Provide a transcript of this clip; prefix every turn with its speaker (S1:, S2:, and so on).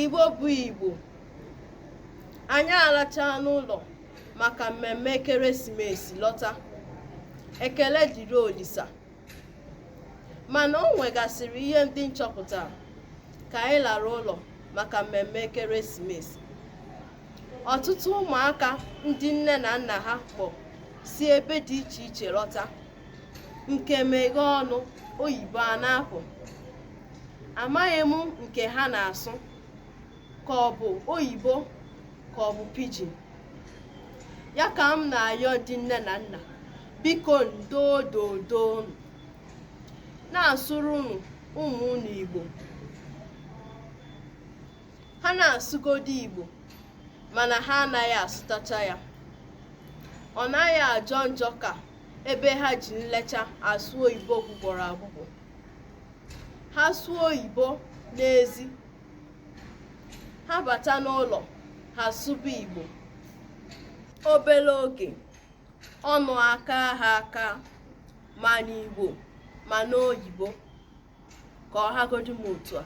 S1: Igbo bụ Igbo, anyị alachaa n'ụlọ maka mmemme ekeresimesi lọta. Ekele dịrị Olisa. Mana o nwegasịrị ihe ndị m chọpụtara ka anyị lara ụlọ maka mmemme ekeresimesi. Ọtụtụ ụmụaka ndị nne na nna ha kpọ si ebe dị iche iche lọta, nke meghee ọnụ, oyibo a na-apụ. Amaghị m nke ha na-asụ, ka ọ bụ oyibo ka ọ bụ pidgin. Ya ka m na-ayọ ndị nne na nna, biko ndododonu, na-asụrụnụ ụmụ unu Igbo. Ha na-asụgodu Igbo, mana ha anaghị asụtacha ya. Ọ naghị ajọ njọ ka ebe ha ji nlecha asụ oyibo gwụgbọrọ agwụgbọ. Ha sụọ oyibo n'ezi, ha bata n'ụlọ, ha sụba Igbo. Obere oge, ọnụ akaa ha aka ma n'Igbo ma n'oyibo. Ka ọ hagodu m otu a.